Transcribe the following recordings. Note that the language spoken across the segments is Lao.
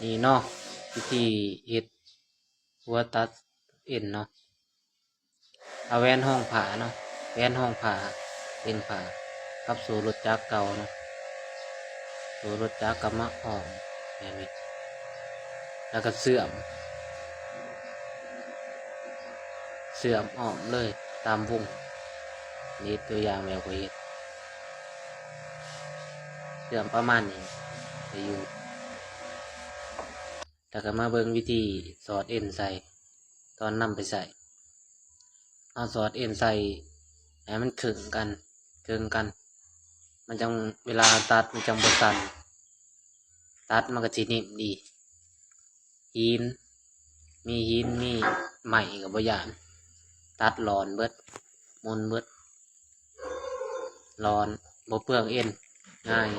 ນີ້ເນາະ ວິທີເຮັດຫົວຕັດເອັນເນາະ. ເອົາແຫວນຫ້ອງຜ້າເນາະ ແຫວນຫ້ອງຜ້າ ເປັນຜ້າກັບໂສ້ລົດຈັກເກົ່າເນາະ ໂສ້ລົດຈັກກໍມາອ້ອມແບບນີ້ ແລ້ວກໍເຊື່ອມ ເຊື່ອມອ້ອມເລີຍຕາມວົງ. ນີ້ຕົວຢ່າງແບບຂ້ອຍເຮັດ ເຊື່ອມປະມານນີ້ໄດ້ຢູ່. ແລ້ວກໍມາເບິ່ງວິທີສອດເອັນໃສ່ ຕອນນຳໄປໃສ່ ເຮົາສອດເອັນໃສ່ໃຫ້ມັນເຄິ່ງກັນ ເຄິ່ງກັນ ມັນຈັ່ງ ເວລາເຮົາຕັດມັນຈັ່ງບໍ່ສັ່ນ ຕັດມັນກໍຊິເໜັງດີ. ຫີນ ມີຫີນມີໄມ້ກໍບໍ່ຢ້ານ ຕັດຫຼອນເບິດ ໝຸ່ນເບິດ ຫຼອນ ບໍ່ເປືອງເອັນ ງ່າຍ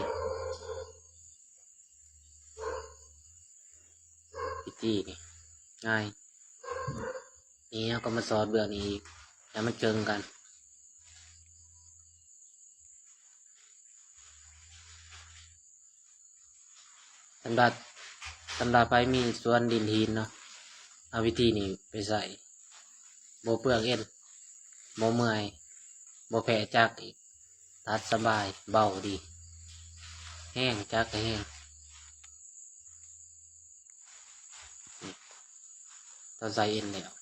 ວິທີນີ້ງ່າຍ. ນີ້ເຮົາກໍມາສອດເບື້ອງນີ້ອີກ ໃຫ້ມັນເຄິ່ງກັນ. ສຳລັບ ສຳລັບໃຜມີສວນດິນຫີນເນາະ ເອົາວິທີນີ້ໄປໃຊ້ ບໍ່ເປືອງເອັນ ບໍ່ເມື່ອຍ ບໍ່ແພ້ຈັກອີກ ຕັດສະບາຍ ເບົາດີ ແຮງ ຈັກກໍແຮງ. ນີ້ ຕອນໃສ່ເອັນແລ້ວ